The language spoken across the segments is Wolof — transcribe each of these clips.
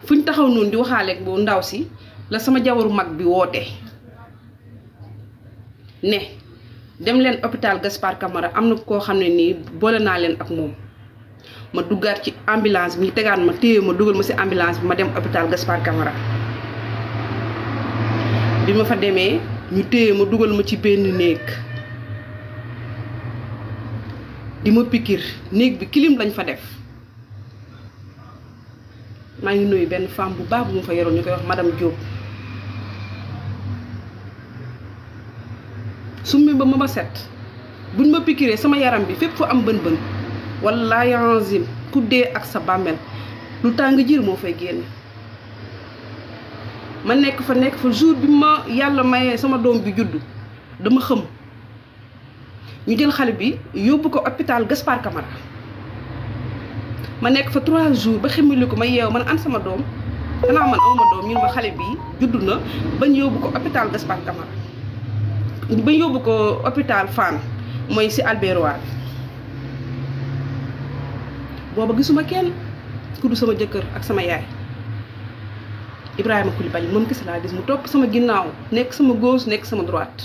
fuñ taxaw noonu di waxaaleeg bu ndaw si la sama jawaru mag bi woote ne dem leen hôpital Gaspard Camara am na koo xam ne nii boole naa leen ak moom. ma duggaat ci ambulance bi ñu tegaat ma téye ma dugal ma ci ambulance bi ma dem hôpital Gaspard Camara bi ma fa demee ñu téye ma dugal ma ci benn néeg di ma pikir néeg bi clim lañ fa def maa ngi nuyu benn femme bu baax bu ma fa yoroon ñu koy wax madame Diop summi ba ma set buñ ma pikiree sama yaram bi fépp fu am bën-bën wallaahi azim ku dee ak sa bàmmeel lu tàng jir moo fay génn ma nekk fa jour bi ma yàlla mayee sama doom bi juddu dama xëm ñu jël xale bi yóbbu ko hôpital Gaspard Camara ma nekk fa 3 jours ba xemili ko ma yeew man an sama doom xanaa man awma doom ñu ne ma xale bi juddu na bañ yóbbu ko hôpital Gaspard Camara bañ yóbbu ko hôpital Fann mooy ci Albert booba gisuma kenn ku du sama jëkkër ak sama yaay Ibrahima Coulibaly moom kese laa gis mu topp sama ginnaaw nekk sama gauche nekk sama droite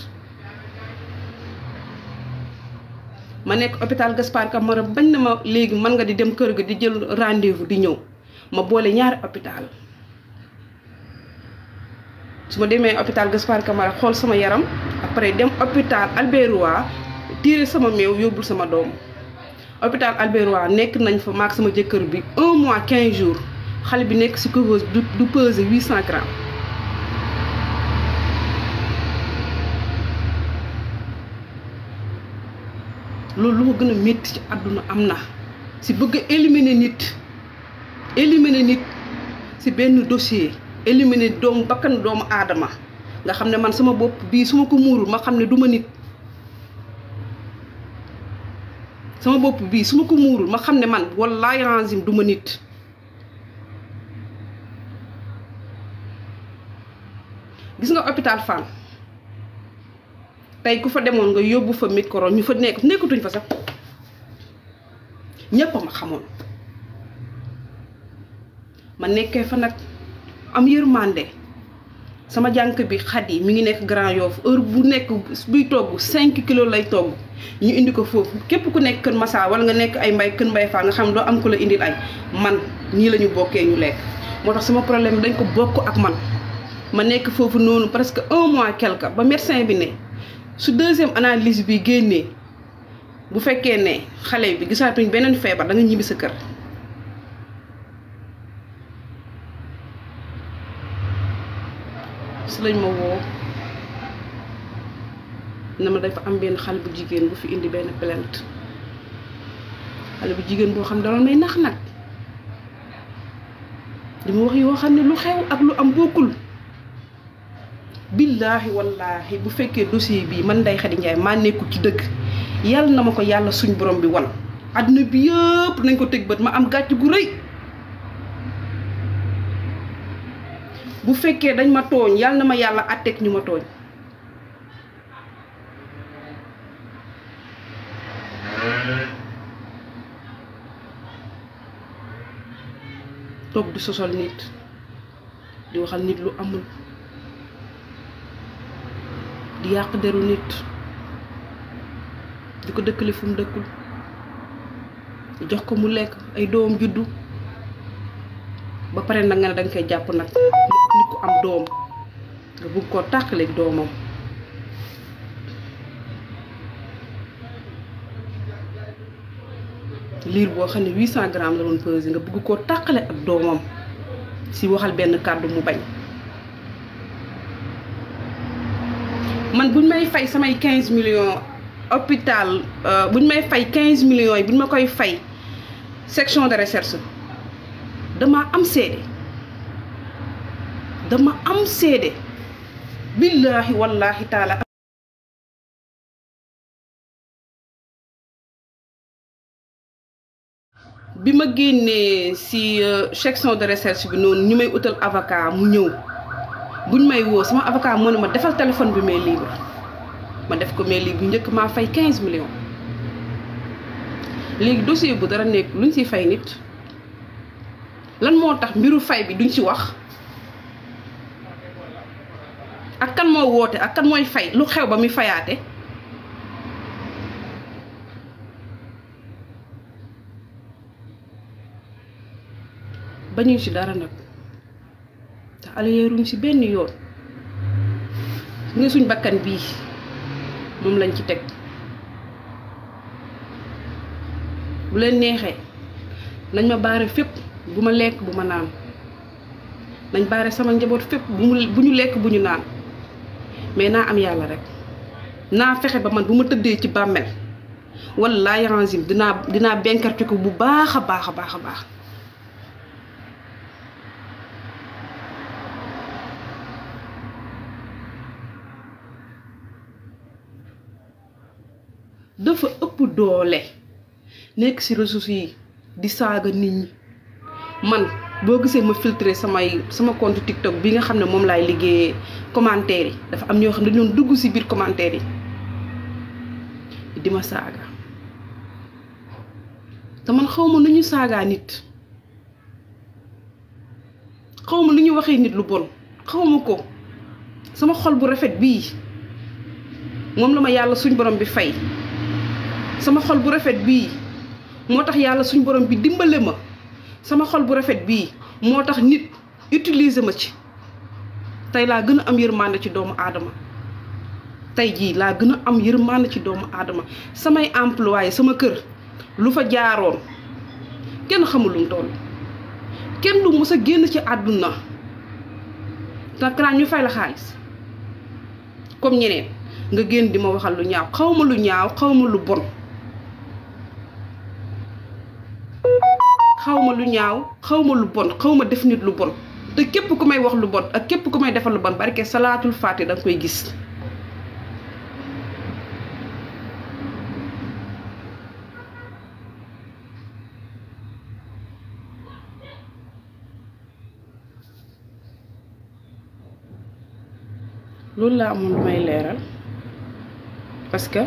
ma nekk hôpital Gaspard Camara bañ na ma léegi mën nga di dem kër ga di jël rendez-vous di ñëw ma boole ñaari hôpital su ma demee hôpital Gaspard Camara xool sama yaram après dem hôpital Albert Royer tiire sama meew yóbbul sama doom hôpital Albert Royer nekk nañ fa maak sama jëkkër bi 1 mois 15 jours xale bi nekk ci couveuse du peser 800 grammes loolu lu ma gën a métti ci àdduna am na ci bëgg a éliminer nit ci benn dossier éliminer bakkan doomu aadama nga xam ne man sama bopp bii su ma ko muurul ma xam ne du ma nit sama bopp bii su ma ko muurul ma xam ne man wallaahi azim du ma nit gis nga hôpital Fann tey ku fa demoon nga yóbbu fa micro ñu fa nekkatuñ fa sax ñépp a ma xamoon ma nekkee fa nag am yërmande sama jànk bi xat yi mi ngi nekk Grand Yoff heure bu nekk buy togg 5 kilos lay togg ñu indi ko foofu képp ku nekk Kër Massar wala nga nekk ay Kër Mbay Fall nga xam doo am ko la indil ay man nii la ñu bokkee ñu lekk moo tax sama problème dañ ko bokk ak man ma nekk foofu noonu presque 1 mois quelque ba médecin bi ne su 2e analyse bi génnee bu fekkee ne xale bi gisaatuñ beneen feebar da nga ñibbi sa kër su lañ ma woo na ma dafa am benn xale bu jigéen bu fi indi benn plainte xale bu jigéen boo xam ne daloon may nax nag li ma wax yoo xam ne lu xew ak lu am bokkul billaahi wallaahi bu fekkee dossier bii man Ndeye Khady Ndiaye maa nekkul ci dëgg yàlla na ma ko yàlla suñ borom bi wan àdduna bi yëpp nañ ko teg bët ma am gàcc gu rëy bu fekkee dañ ma tooñ yàlla na ma yàlla àtteeg ñu ma tooñ toog di sosal nit di waxal nit lu amul di yàq deru nit di ko dëkkale fu mu dëkkul jox ko mu lekk ay doom juddu ba pare nag nga ne danga koy jàpp nag nit ku am doom nga bëgg koo tàqaleeg doomam liir boo xam ne 800 grammes la doon pesé nga bëgg koo tàqale ak doomam si waxal benn kàddu mu bañ man buñ may fay samay 15 millions hôpital buñ may fay 15 millions yi buñ ma koy fay section de recherche dama am seede billaahi wallaahi taala bi ma génnee ci section de recherche bi noonu ñu may utal avocat mu ñëw buñ may woo sama avocat moo ne ma defal téléphone bi may libre ma def ko may libre bu njëkk maa fay 15 millions léegi dossier bu dara nekk luñ ciy fay nit lan moo tax mbiru fay bi duñ ci wax ak kan moo woote ak kan mooy fay lu xew ba muy fayaate bañuñ ci dara nag te aliyeeruñ ci benn yoon nga suñ bakkan bii moom lañ ci teg bu leen neexee nañ ma baare fépp bu ma lekk bu ma naan nañ baare sama njaboot fépp bu ñu lekk bu ñu naan mais naa am yàlla rek naa fexe ba man bu ma tëddee ci bàmmel wallaahi ranzim dinaa benkarti ko bu baax a baax a baax a baax dafa ëpp doole nekk ci ressources yi di saaga nit ñi man boo gisee ma filtré sama compte TikTok bi nga xam ne moom laay liggéeyee commentaire yi dafa am ñoo xam ne dañu doon dugg ci biir commentaire yi di ma saaga te man xawma nu ñu saagaa nit xawma lu ñu waxee nit lu bon xawma ko sama xol bu rafet bii moom la ma yàlla suñ borom bi fay sama xol bu rafet bii moo tax yàlla suñ borom bi dimbale ma sama xol bu rafet bii moo tax nit utiliser ma ci tey laa gën a am yërmande ci doomu aadama tey jii laa gën a am yërmande ci doomu aadama samay employé sama kër lu fa jaaroon kenn xamul lu mu toll kenn du mës a génn ci àdduna te kanaan ñu fay la xaalis comme ñeneen nga génn di ma waxal lu ñaaw xawma lu ñaaw xawma lu bon xawma lu ñaaw xawma lu bon xawma def nit lu bon te képp ku may wax lu bon ak képp ku may defal lu bon barke salaatul faati danga koy gis loolu laa amoon lu may leeral parce que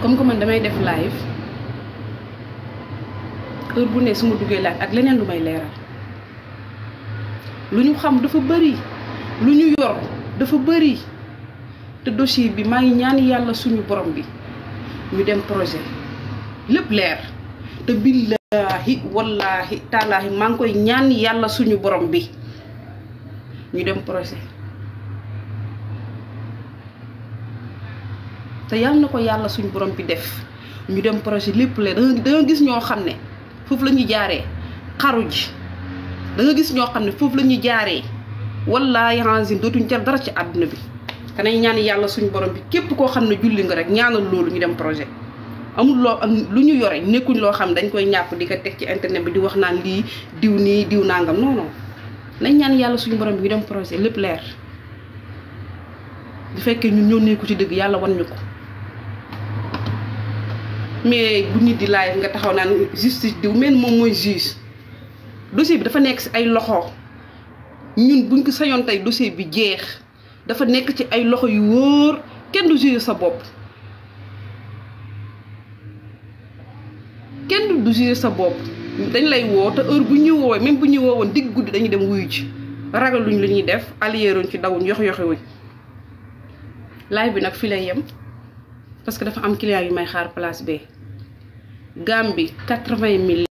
comme que man damay def live heure bu ne su ma duggee live ak leneen lu may leeral lu ñu xam dafa bëri lu ñu yor dafa bëri te dossier bi maa ngi ñaan yàlla suñu borom bi ñu dem projet lépp leer te billaahi wallaahi taalaahi maa ngi koy ñaan yàlla suñu borom bi ñu dem projet te yàlla na ko yàlla suñu borom bi def ñu dem projet lépp leer da nga gis ñoo xam ne foofu la ñuy jaaree xaru ji da nga gis ñoo xam ne foofu la ñuy jaaree wallaahi ranzim dootuñ jar dara ci àdduna bi kanay ñaan yàlla suñu borom bi képp koo xam ne julli nga rek ñaanal loolu ñu dem projet amul loo am lu ñu yore nekkuñ loo xam dañ koy ñàpp di ko teg ci internet bi di wax naan lii diw nii diw nangam non non nañ ñaan yàlla suñu borom bi ñu dem projet lépp leer bu fekkee ñun ñoo nekku ci dëgg yàlla wan ñu ko mais bu nit di live nga taxaw naan justice diw mel moom mooy juge dossier bi dafa nekk ci ay loxo ñun buñ ko sañoon tey dossier bi jeex dafa nekk ci ay loxo yu wóor kenn du juge sa bopp kenn du juge sa bopp dañ lay woo te heure bu ñu woowee même bu ñu woowoon digg guddi dañuy dem wuyu ci ragaluñ lu ñuy def aliyeeruñ ci dawuñ yoxe-yoxewuñ live bi nag fi lay yem parce que dafa am client yu may xaar place B Gambie 80 000